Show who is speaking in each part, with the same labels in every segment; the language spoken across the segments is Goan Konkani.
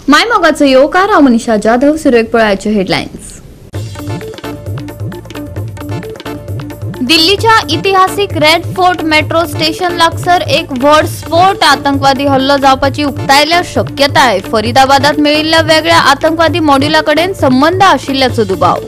Speaker 1: मायमोगाचो येवकार. हांव मनीषा जाधव. सुरवेक पळयाच्यो हेडलायन्स. दिल्लीच्या इतिहासीक रेड फोर्ट मेट्रो स्टेशन लागसर एक व्हड स्फोट आतंकवादी हल्लो जावपाची उक्तायल्या शक्यताय. फरीदाबादात मेळिल्ल्या वेगळ्या आतंकवादी मॉड्युला कडेन संबंद आशिल्ल्याचो दुबाव.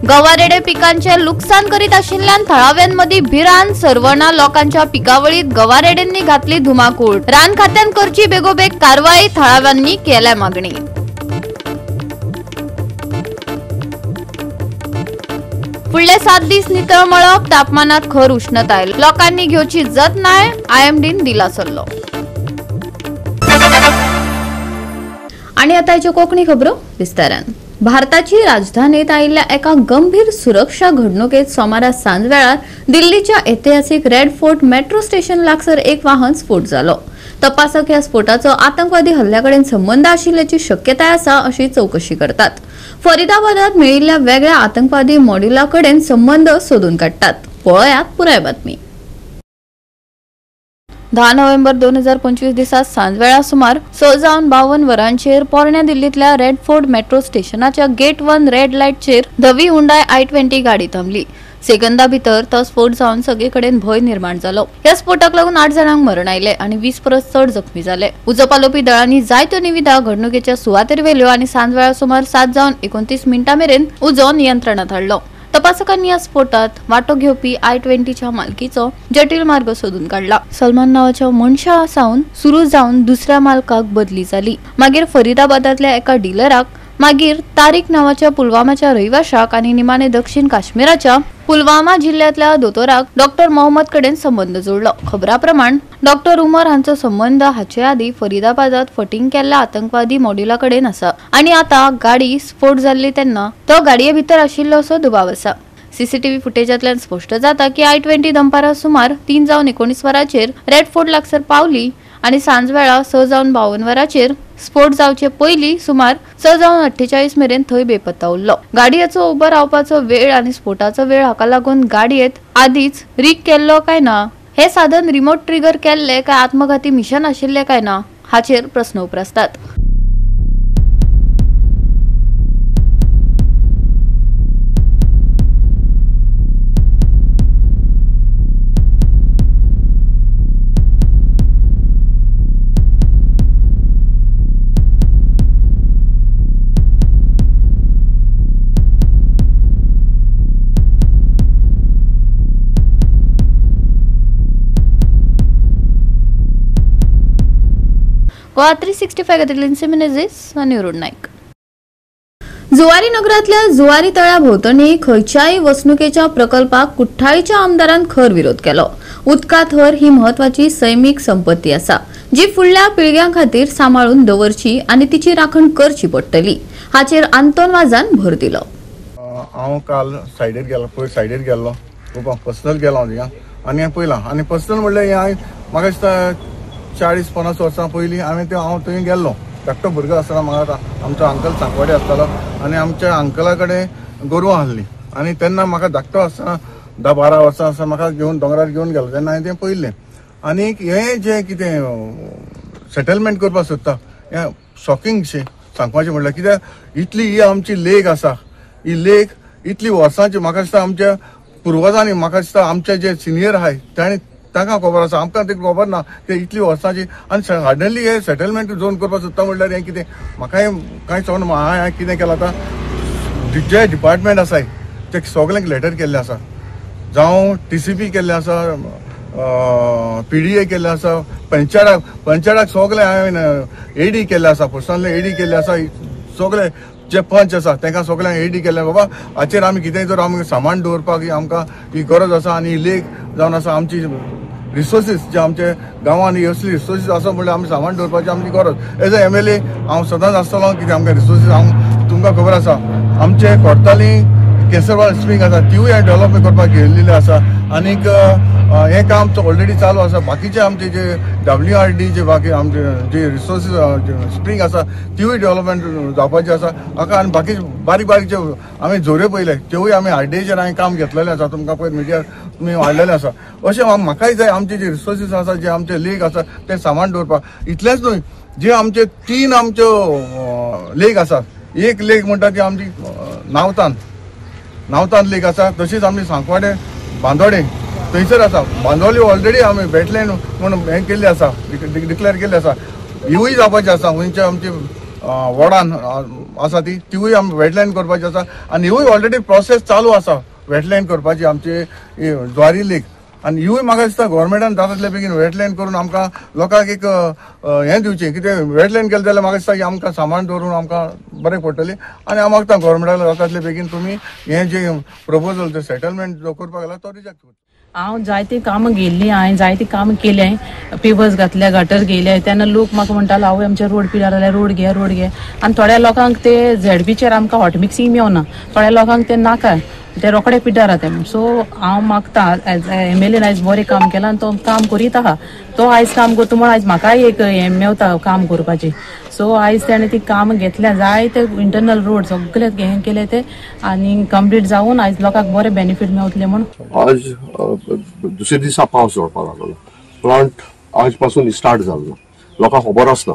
Speaker 1: गवारेडे पिकांचे लुकसाण करीत आशिल्ल्यान थळाव्यांमदी भिरांत. सर्वणा लोकांच्या पिकावळीत गवारेड्यांनी घातली धुमाकूळ. रान खात्यान करची बेगोबेग कारवाई, थळाव्यांनी केल्या मागणी. फुडले 7 दीस नितळ मळब, तापमानात खर उष्णताय, लोकांनी घेवची जतनाय, आयएमडीन दिला सल्लो. आणि आतांच्यो कोंकणी खबरो विस्तारान. भारताची राजधानीत आयिल्ल्या एका गंभीर सुरक्षा घडणुकेत सोमारा सांजवेळार दिल्लीच्या ऐतिहासिक रेड फोर्ट मेट्रो स्टेशन लागसर एक वाहन स्फोट जालो. तपासक ह्या स्फोटाचो आतंकवादी हल्ल्याकडेन संबंद आशिल्ल्याची शक्यताय आसा अशी चौकशी करतात. फरीदाबादात मेळिल्ल्या वेगळ्या आतंकवादी मॉड्युला कडेन संबंद सोदून काडटात. पळयात पुराय बातमी. 10 नोव्हेंबर 2025 दिसा सांजवेळा सुमार 6:52 वरांचेर पोरण्या दिल्लींतल्या रेड फोर्ट मेट्रो स्टेशनाच्या गेट 1 रेड लायटचेर धवी हुंडाय i20 गाडी थांबली. सेकंदा भितर तो स्फोट जावन सगळे कडेन भंय निर्माण जालो. ह्या स्फोटाक लागून 8 जाणांक मरण आयले आनी 20 परस चड जखमी जाले. उजो पालोवपी दळांनी जायत्यो निविदा घडणुकेच्या सुवातेर व्हेल्यो आनी सांजवेळा सुमार 7:29 मेरेन उजो नियंत्रणात हाडलो. तपासकांनी ह्या स्फोटात वांटो घेवपी i20च्या मालकीचो जटील मार्ग सोदून काडला. सलमान नावाच्या मनशा सावन सुरू जावन दुसऱ्या मालकाक बदली जाली. मागीर फरीदाबादांतल्या एका डिलराक, मागीर तारीक नावाच्या पुलवामाच्या रहिवाशाक आनी निमाणे दक्षिण काश्मीराच्या पुलवामा जिल्ह्यांतल्या दोतोराक डॉक्टर मोहम्मद कडेन संबंद जोडलो. खबरा प्रमाण डॉक्टर उमर हांचो संबंद हाचे आदी फरीदाबादात फटींग केल्ल्या आतंकवादी मॉड्युला कडेन आसा आनी आतां गाडी स्फोट जाल्ली तेन्ना तो गाडये भितर आशिल्लो असो दुबाव आसा. सीसीटीव्ही फुटेजांतल्यान स्पश्ट जाता की i20 दनपारां सुमार 3:19 वरांचेर रेड फोर्ट लागसर पावली आनी सांजवेळा 6:52 वरांचेर स्फोट जावचे पयलीं सुमार 6:48 मेरेन थंय बेपत्ता उरलो. गाडयेचो उबो रावपाचो वेळ आनी स्फोटाचो वेळ हाका लागून गाडयेत आदीच रीक केल्लो काय ना, हे साधन रिमोट ट्रिगर केल्ले काय आत्मघाती मिशन आशिल्ले काय ना हाचेर प्रस्न उप्रासतात. गोवा 365 खातीर लिन्सी मिनेझीस आनी अरुण नायक. जुवारी नगरांतल्या जुवारी तळ्या भोंवतणी खंयच्याय वसणुकेच्या प्रकल्पाक कुठ्ठाळीच्या आमदारान खर विरोध केलो. उदका थर ही म्हत्वाची सैमीक संपत्ती आसा जी फुडल्या पिळग्यां खातीर सांबाळून दवरची आनी तिची राखण करची पडटली हाचेर आंतोन वाजान भर दिलो.
Speaker 2: हांव काल सायडीर गेलो, पयर सायडीर गेल्लो, पर्सनल गेलो हांव थिंगा आनी हांवें पळयलां. आनी पर्सनल म्हणल्यार हें म्हाका दिसता 40-50 वर्सां पयलीं हांवें ते हांव थंय गेल्लो. धाकटो भुरगो आसतना म्हाका आमचो अंकल सांकवाडे आसतालो आनी आमच्या अंकला कडेन गोरवां आहलीं आनी तेन्ना म्हाका धाकटो आसतना 10-12 वर्सां आसतना म्हाका घेवन दोंगरार घेवन गेलो तेन्ना हांवें तें पळयल्लें. आनी हें जें कितें सेटलमेंट करपाक सोदता हें शॉकिंगशें सांगपाचें म्हणल्यार, कित्याक इतली ही आमची लेक आसा, ही लेक इतली वर्सांची म्हाका दिसता आमच्या पुर्वजांनी, म्हाका दिसता आमचे जे सिनियर आहाय तांणी तांकां खबर आसा, आमकां तें खबर ना ते इतली वर्सांची. आनी सडनली हे सेटलमेंट झोन करपाक सोदता म्हणल्यार हें कितें म्हाका हें कांय समजना. हांवें कितें केलां आतां जे डिपार्टमेंट आसाय ते सगल्यांक लेटर केल्ले आसा, जावं TCP केल्ले आसा, PDA केल्ले आसा, पंचायताक सगळे हांवें AD केल्ले आसा, पर्सनली AD केल्ले आसा, सगळे जे पंच आसा तांकां सगळ्यांक AD केल्ले. बाबा हाचेर आमी कितेंय जर आमी सामान दवरपाक आमकां ही गरज आसा आनी ही लेक जावन आसा आमची रिसोर्सीस जे आमचे गांवांनी असली रिसोर्सीस आसा म्हणल्यार आमी सामान दवरपाची आमची गरज. एज अ MLA हांव सदांच आसतलो कित्याक आमकां रिसोर्सीस हांव तुमकां खबर आसा आमचे कोर्ताली केसरवाल स्प्रींग आसा तिवूय हांवें डेव्हलपमेंट करपाक घेतिल्ली आसा. आनीक हें काम ऑलरेडी चालू आसा. बाकीचे आमचे जे WRD जे बाकी आमचे जे रिसोर्सीस स्प्रींग आसा तिवूय डेव्हलपमेंट जावपाची आसा हाका. आनी बाकी बारीक बारीक जे आमी झोरे पळयले त्योय आमी RDAचेर हांवें काम घेतलेलें आसा. तुमकां पयर मिडियार तुमी वाडलेलें आसा. अशें म्हाकाय जाय आमचे जे रिसोर्सीस आसा जे आमचे लेक आसा ते सामान दवरपाक. इतलेंच न्हय जे आमचे 3 आमच्यो लेक आसात, एक लेक म्हणटा ती आमची नावतान नावतान लेक आसा, तशीच आमची सांकवाडे बांदोडे थंयसर आसा. बांदोली ऑलरेडी आमी वेटलँड म्हूण हें केल्लें आसा, डिक्लेअर केल्लें आसा. हिवूय जावपाची आसा. खंयच्या आमची वॉर्डान आसा ती तिवूय आमी वेटलँड करपाची आसा. आनी हिवूय ऑलरेडी प्रोसेस चालू आसा वेटलँड करपाची आमची ज्वारी लेक. आनी हिवूय म्हाका दिसता गव्हर्मेंटान जाता तितले बेगीन वेटलँड करून आमकां लोकांक एक हें दिवचें कितें वेटलँड केलें जाल्यार म्हाका दिसता की आमकां सामान दवरून आमकां बरें पडटलें. आनी हांव मागता गव्हर्मेंटाक जाता तितले बेगीन तुमी हें जें प्रपोजल जें सेटलमेंट जो करपाक गेला तो रिजेक्ट करचो.
Speaker 3: हांव जायतीं कामां गेल्लीं, हांवें जायतीं कामां केलें, पेपर्स घातल्या, गटर गेले. तेन्ना लोक म्हाका म्हणटालो आवय आमचे रोड पिड्यार जाल्यार रोड घे रोड घे. आनी थोड्या लोकांक ते झेडपीचेर आमकां हॉट मिक्सींग मेवना, थोड्या लोकांक ते नाका, ते रोखडे पिड्यार जाता. सो हांव मागता एज MLA आयज बरें काम केलां आनी तो काम करीत आहा, तो आयज काम करता म्हूण आयज म्हाकाय एक हें मेवता काम करपाचें. सो आयज तेणें ती कामां घेतल्या, जायते इंटरनल रोड सगळे हें केले ते आनी कंप्लीट जावन आयज लोकांक बरें बेनिफीट मेवतलें म्हूण.
Speaker 4: आज दुसऱ्या दिसा पावस पडपाक लागलो, प्लांट आज पासून स्टार्ट जाल्लो, लोकांक खबर आसना.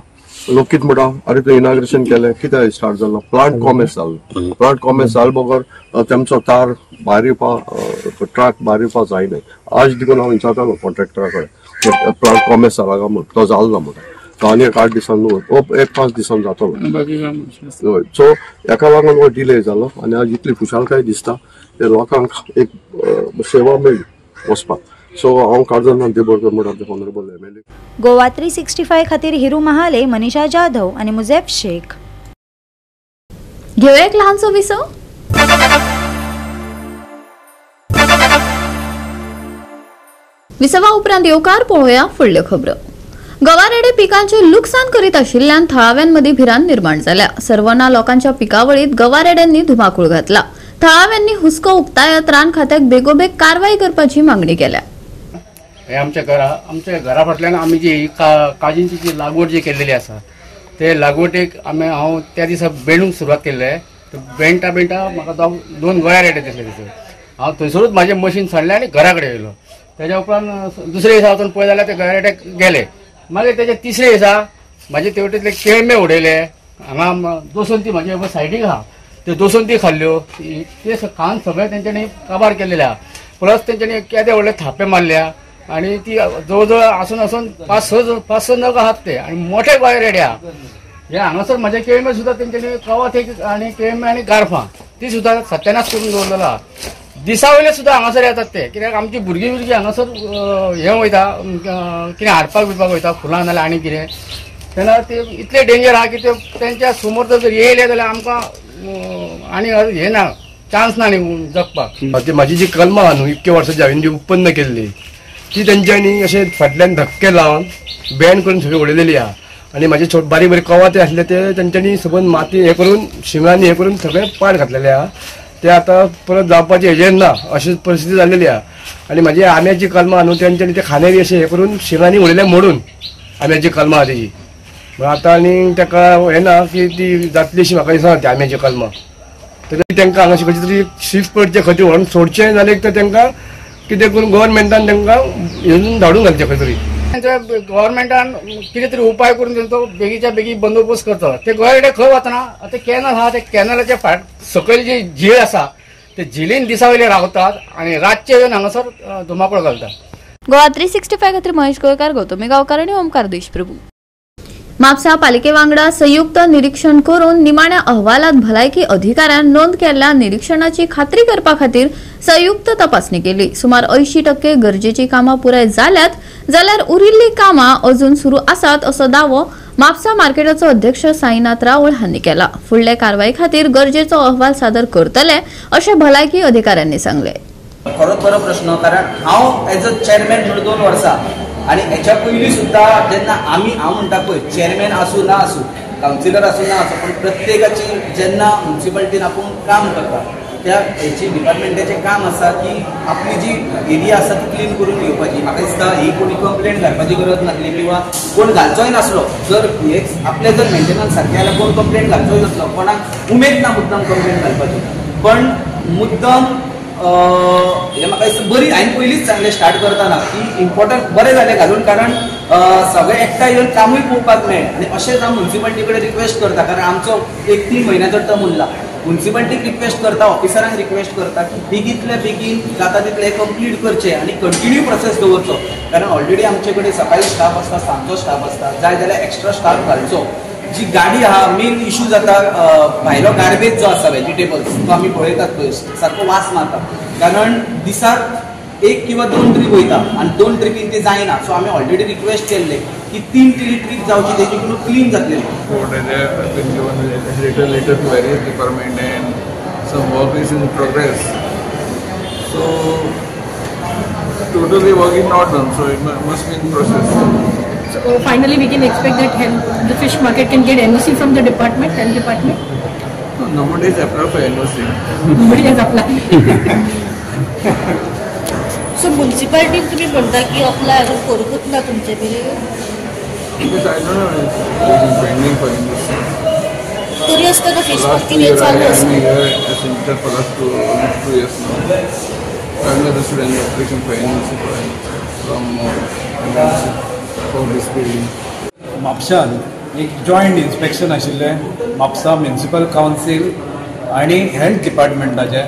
Speaker 4: लोक कितें म्हणटा, अरे तुवें इनाग्रेशन केलें कित्याक स्टार्ट जालो, प्लांट कॉमेस जालो. प्लांट कॉमेस जाले बगर तेमचो तार भायर येवपा, ट्रक भायर येवपा जायना. आज देखून हांव विचारतालो कॉन्ट्रॅक्टरा कडेन प्लांट कॉमेस जाला काय म्हूण, तो जालो ना म्हणटा, तो आनी एक 8 दिसान एक 5 दिसान जातलो. सो हेका लागून हो डिले जालो आनी आज इतली खुशालकाय दिसता ते लोकांक एक सेवा मेळ्ळी वचपाक. सो हांव काळजान देबोडकर म्हणटा ऑनरेबल MLA.
Speaker 5: Goa 365 खातीर हिरू महाले, मनीषा जाधव आनी मुजेफ शेख.
Speaker 1: घेवया एक लहानसो विसव. विसवा उपरांत येवकार पळोवया फुडल्यो खबरो. गवारेडे पिकांचे लुकसाण करीत आशिल्ल्यान थळाव्यांमदीं भिरांत निर्माण जाल्या. सर्वना लोकांच्या पिकावळीत गवारेड्यांनी धुमाकूळ घातला. थळाव्यांनी हुस्को उक्तायत रान खात्याक बेगोबेग कारवाई करपाची मागणी केल्या.
Speaker 6: हे आमच्या घरा फाटल्यान आमी जी काजींची जी लागवड जी केल्लेली आसा ते लागवडीक आमी हांव त्या दिसा बेणूंक सुरवात केल्ले. बेणटा बेणटा म्हाका 2 गळ्या रेडे दिसले. थंयसर हांव थंयसरूच म्हाजें मशीन सांडलें आनी घरा कडेन येयलो. तेज्या उपरांत दुसरे दिसा वचून पळय जाल्यार ते गळ्या रेडे गेले. मागीर तेजे तिसरे दिसा म्हाजे तेवटेंतले केळमे उडयले. हांगा दोसंती म्हाजे सायडीक आहा, त्यो दोसंती खाल्ल्यो, ते खान सगळे तेंच्यांनी काबार केल्लेले आहा. प्लस तेंच्यांनी केदे व्हडले थापे मारल्या आनी ती जवळ जवळ आसून आसून 5-6 नग आहात ते आनी मोठे गोळे रेडे आहा. हे हांगासर म्हाजे केळमे सुद्दां तेंच्यांनी कवाथ एक आनी केळमे आनी गारफां ती सुद्दां सत्यानाश करून दवरलेलो आहा. दिसा वयले सुद्दां हांगासर येतात ते, कित्याक आमची भुरगीं भुरगीं हांगासर हें वयता, कितें हाडपाक बिडपाक वयता फुलां नाल्यार आनी कितें, तेन्ना ते इतले डेंजर आहा की ते तेंच्या समोर जर येयले जाल्यार आमकां आनी हें ना, चान्स ना न्ही जगपाक.
Speaker 7: म्हाजी जी कलमां आहा न्हू इतके वर्सां जी हांवें जी उत्पन्न केल्ली ती तेंच्यांनी अशें फाटल्यान धक्के लावन बॅन करून सगळी उडयलेली आहा. आनी म्हाजे बारीक बारीक कवाथे आसले ते तेंच्यांनी सबंद माती हें करून शिंगांनी हें करून सगळें पाड घातलेलें आहा. ते आतां परत जावपाचें हेजेर ना अशी परिस्थिती जाल्लेली आहा. आनी म्हाजी आंब्याची कलमां न्हू तेंच्यांनी ते खांद्यार अशें हें करून शिंगांनी उडयलें मोडून आंब्याची कलमां आहा तेजी. आतां आनी ताका हें ना की ती जातली अशी म्हाका दिसना ती आंब्याची कलमां. तरी तांकां हांगा खंयची तरी शिफ्ट करचे खंय व्हरून सोडचें जाल्यार तर तांकां कितें करून गव्हर्मेंटान तांकां येवन धाडून घालचें खंय तरी.
Speaker 6: गव्हर्मेंटान कितें तरी उपाय करून तेंचो बेगीच्या बेगीन बंदोबस्त करचो. ते गोंयडे खंय वतना आतां कॅनल आहा, ते कॅनलाच्या फाट सकयल जी झील आसा ते झिलीन दिसा वयले रावतात आनी रातचे येवन हांगासर धुमाकूळ घालतात.
Speaker 1: गोवा 365 खातीर महेश गोयकार, गौतमी गांवकार आनी ओमकार देशप्रभू. म्हापसा पालिके वांगडा संयुक्त निरीक्षण करून निमाण्या अहवालात भलायकी अधिकाऱ्यान नोंद केल्ल्या निरीक्षणाची खात्री करपा खातीर संयुक्त तपासणी केली. सुमार 80% गरजेची कामां पुराय जाल्यात जाल्यार उरिल्ली कामां अजून सुरू आसात असो दावो म्हापसा मार्केटाचो अध्यक्ष साईनाथ राऊळ हांणी केला. फुडले कारवाई खातीर गरजेचो अहवाल सादर करतले अशें भलायकी अधिकाऱ्यांनी सांगलें.
Speaker 8: खरोच बरो प्रश्न, कारण हांव एज अ चेअरमॅन म्हणून 2 वर्सां आनी हेच्या पयलीं सुद्दां जेन्ना आमी, हांव म्हणटा पळय, चेअरमॅन आसूं ना आसूं, कावन्सिलर आसूं ना आसूं, पण प्रत्येकाची जेन्ना म्युनिसिपालिटीन आपूण काम करता त्या हेची डिपार्टमेंटाचें काम आसा की आपली जी एरिया आसा ती क्लीन करून घेवपाची. म्हाका दिसता ही कोणी कंप्लेन घालपाची गरज नासली किंवा कोण घालचोय नासलो. जर हे आपले जर मेंटेनन्स सारकें जाल्यार कोण कंप्लेन घालचोय नासलो, कोणाक उमेद ना मुद्दम कंप्लेन घालपाची. पण मुद्दम हे म्हाका दिसता बरी हांवें पयलींच सांगलें स्टार्ट करतना की इम्पॉर्टंट बरें जालें घालून, कारण सगळें एकठांय येवन कामूय पळोवपाक मेळ्ळें. आनी अशेंच हांव म्युनिसिपालिटी कडेन रिक्वेस्ट करता, कारण आमचो एक 3 म्हयन्याचो टर्म उरला. म्युनिसिपालिटीक रिक्वेस्ट करता, ऑफिसरांक रिक्वेस्ट करता की बेगींतल्या बेगीन जाता तितलें कंप्लीट करचें आनी कंटिन्यू प्रोसेस दवरचो, कारण ऑलरेडी आमचे कडेन सकाळी स्टाफ आसता, सांजचो स्टाफ आसता, जाय जाल्यार एक्स्ट्रा स्टाफ घालचो. जी गाडी आहा मेन इशू जाता भायलो गार्बेज जो आसा वेजिटेबल्स तो आमी पळयतात पळय सारको वास मारता, कारण दिसाक 1 किंवा 2 ट्रीप वयता आनी 2 ट्रिपीन ते जायना. सो आमी ऑलरेडी रिक्वेस्ट केल्ले की 3 तरी ट्रीप जावची तेजी करून क्लीन जातले.
Speaker 9: Letter to various department and some work is in progress. So totally work is not done, so it must be in process.
Speaker 10: So finally we can expect that the fish market can get NOC from the department, health department?
Speaker 9: No, nobody has applied for NOC.
Speaker 10: Nobody has applied.
Speaker 11: So municipality तुम्ही म्हणता की apply अजून करूंकच ना तुमचे मेरेन?
Speaker 9: Because I don't know if it is pending for NOC.
Speaker 11: तरी असताना फिश मार्केट हे चालू असतं.
Speaker 9: I am here as in for last 2 years now. I have not received any application for NOC from NOC for this building.
Speaker 12: म्हापशान एक जॉयंट इन्स्पेक्शन आशिल्लें म्हापसा म्युनिसिपल कावन्सील आनी हेल्थ डिपार्टमेंटाचें.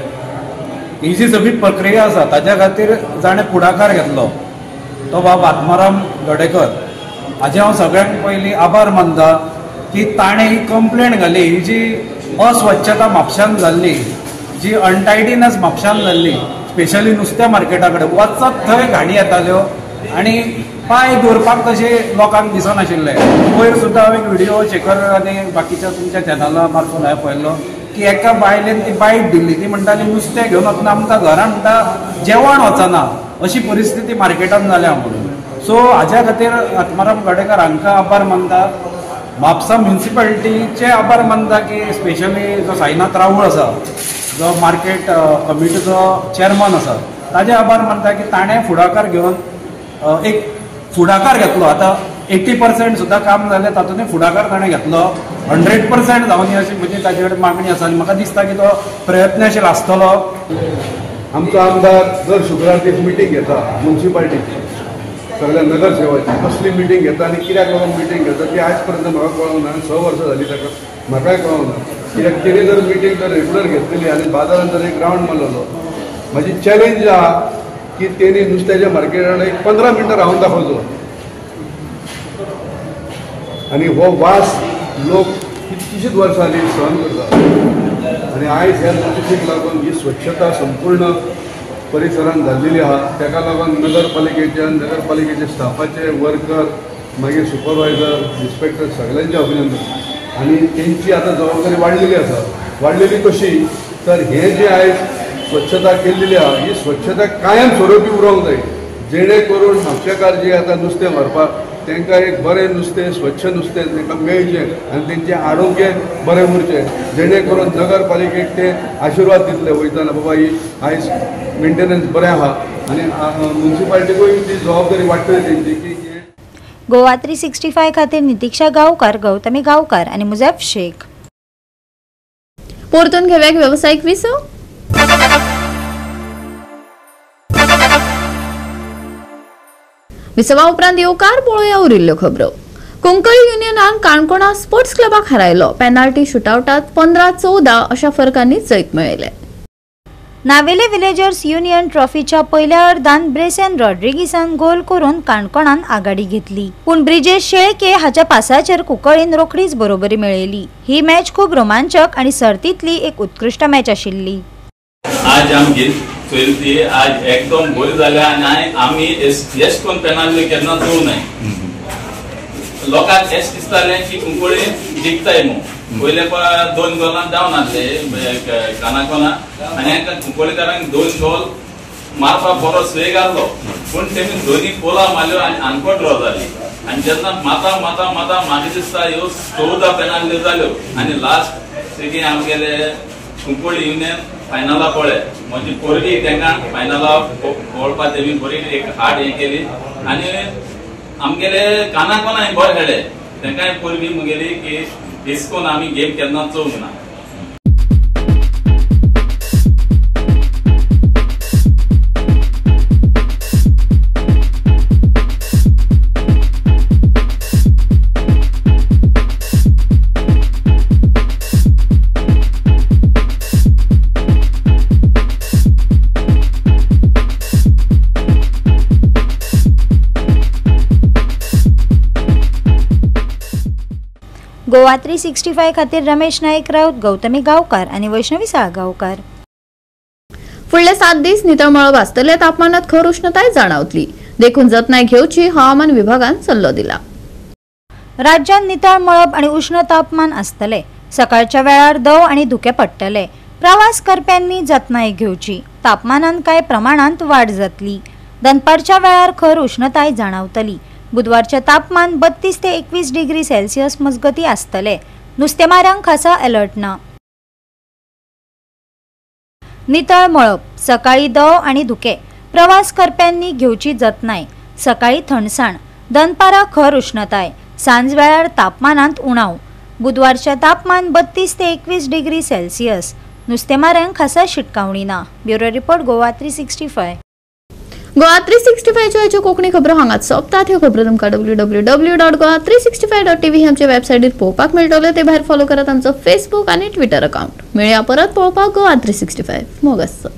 Speaker 12: ही जी सगळी प्रक्रिया आसा ताच्या खातीर जाणें फुडाकार घेतलो तो बाब आत्माराम गडेकर हाजे हांव सगळ्यांत पयलीं आभार मानता की ताणें ही कंप्लेन घाली. ही जी अस्वच्छता म्हापशान जाल्ली, जी अनटायडीनस म्हापशान जाल्ली, स्पेशली नुस्त्या मार्केटा कडेन वचत थंय घाणी येताल्यो आनी पांय दवरपाक तशें लोकांक दिसनाशिल्लें. पयर सुद्दां हांव एक व्हिडियो शेखर आनी बाकीच्या तुमच्या चॅनला मार्फत हांवें पळयल्लो की एका बायलेन ती बायट दिल्ली, ती म्हणटाली नुस्तें घेवन वतना आमकां घरान म्हणटा जेवण वचना अशी परिस्थिती मार्केटान जाल्या म्हणून. सो हाज्या खातीर आत्माराम गडेकर हांकां आभार मानता, म्हापसा म्युनिसिपालिटीचे आभार मानता की स्पेशली जो साईनाथ राऊळ आसा, जो मार्केट कमिटीचो चेअरमन आसा, ताजे आभार मानता की ताणें फुडाकार घेवन एक फुडाकार घेतलो. आतां 80% सुद्दां काम जालें तातूंतय फुडाकार ताणें घेतलो, 100% जावनी अशी म्हजी ताजे कडेन मागणी आसा आनी म्हाका दिसता की तो प्रयत्नशील आसतलो.
Speaker 4: आमचो आमदार दर शुक्रार दीस मिटींग घेता म्युनिसिपालिटीची, सगळ्या नगरसेवाची. कसली मिटींग घेता आनी कित्याक लागून मिटींग घेता ती आयज पर्यंत म्हाका कळोंक ना. 6 वर्सां जालीं ताका, म्हाकाय कळोंक ना कित्याक तेणी जर मिटींग जर रेगुलर घेतलेली आनी बाजारान जर एक रावंड मारलेलो. म्हजी चॅलेंज आहा की तेणी नुस्त्याच्या मार्केटान एक 15 मिनटां रावन दाखोवचो आनी हो वास लोक कितकीशीच वर्सां जालीं सहन करता आनी आयज ह्या नोटिसीक लागून ही स्वच्छता संपूर्ण परिसरान जाल्लेली आहा. ताका लागून नगरपालिकेच्या नगरपालिकेचे स्टाफाचे वर्कर, मागीर सुपरवायझर, इन्स्पेक्टर सगळ्यांचे अभिनंदन. आनी तेंची आतां जबाबदारी वाडलेली आसा. वाडलेली कशी तर हे जे आयज स्वच्छता केल्लेली आहा ही स्वच्छता कायम स्वरुपी उरोंक जाय, जेणे करून म्हापशेकार जे आतां नुस्तें व्हरपाक तांकां एक बरें नुस्तें, स्वच्छ नुस्तें तांकां मेळचें आनी तेंचें आरोग्य बरें उरचें, जेणे करून नगरपालिकेक ते आशिर्वाद दितले वयतना बाबा ही आयज मेंटेनन्स बरें आहा आनी म्युनिसिपालिटीकूय ती जबाबदारी वाडटली तेंची की.
Speaker 5: गोवा 365 खातीर नितिक्षा गांवकार, गौतमी गांवकार आनी मुजैफ शेख.
Speaker 1: परतून घेवया वेवसायीक विसव. विसवा उपरांत येवकार पळोवया उरिल्ल्यो खबरो. कुंकळी युनियनान काणकोणा स्पोर्ट्स क्लबाक हारायलो. पेनाल्टी शुटआवटात 15-14 अशा फरकांनी जैत मेळयलें.
Speaker 5: नावेले विलेजर्स युनियन ट्रॉफीच्या पयल्या अर्दान ब्रेसन रॉड्रिगीसान गोल करून काणकोणान आघाडी घेतली, पूण ब्रिजेश शेळके हाच्या पासाचेर कुंकळीन रोखडीच बरोबरी मेळयली. ही मॅच खूब रोमांचक आनी सर्तींतली एक उत्कृश्ट मॅच आशिल्ली.
Speaker 13: आज आमची चोयली आज एकदम बरी जाल्या आनी आमी एश कोन पेनाल्टी केन्ना चोवनाय. लोकांक एश दिसतालें की कुंकळी जिखताय म्हूण. पयले 2 गोलान डावन आसले कानाकोना आनी हांकां कुंकळीकारांक 2 गोल मारपाक बरो स्वेग आसलो, पूण तेमी दोनी पोलां मारल्यो आनी आमको ड्रॉ जाली. आनी जेन्ना माता माता माता म्हाका दिसता ह्यो 14 पेनाल्ट्यो जाल्यो आनी लास्ट सेगीं आमगेले कुंकळी युनियन फायनला पळय म्हणजे पोरगी तांकां फायनला पळोवपा तेमी बरी एक हार्ट हें केली आनी आमगेले कानाकोना बरें खेळ्ळे तांकांय पोरगी मुगेली की डिस्कोन आमी गेम केन्ना चोवंक ना.
Speaker 5: गोवा 365 खातीर रमेश नाईक राऊत, गौतमी गावकार आणि वैष्णवी साळगावकार.
Speaker 1: फुडले 7 दीस नितळ मळब आसतले. तापमानात खर उष्णताय जाणवतली देखून जतनाय घेवची हवामान विभागान सल्लो दिला.
Speaker 5: राज्यात नितळ मळब आणि उष्ण तापमान आसतले. सकाळच्या वेळार दव आणि धुके पडटले. प्रवास करप्यांनी जतनाय घेवची. तापमानात कांय प्रमाणांत वाड जातली. दनपारच्या वेळार खर उष्णताय जाणवतली. बुधवारचे तापमान 32 ते 21 डिग्री सेल्सियस मजगती आसतले. नुस्तेमाऱ्यांक खासा अलर्ट ना. नितळ मळब, सकाळी दव आणि धुके. प्रवास करप्यांनी घेवची जतनाय. सकाळी थंडसाण, दनपारा खर उष्णताय, सांज वेळार तापमानांत उणाव. बुधवारचे तापमान 32 ते 21 डिग्री सेल्सियस. नुस्तेमाऱ्यांक खासा शिटकावणी ना. Bureau report, Goa 365.
Speaker 1: Goa 365 च्यो कोंकणी खबरो हांगाच सोंपतात. ह्यो खबरो तुमकां www.goa365.tv आमच्या वेबसायटीर पळोवपाक मेळटल्यो. ते भायर फॉलो करात आमचो फेसबूक आनी ट्विटर अकाउंट. मेळया परत पळोवपाक गोवा 365. मोग आसचो.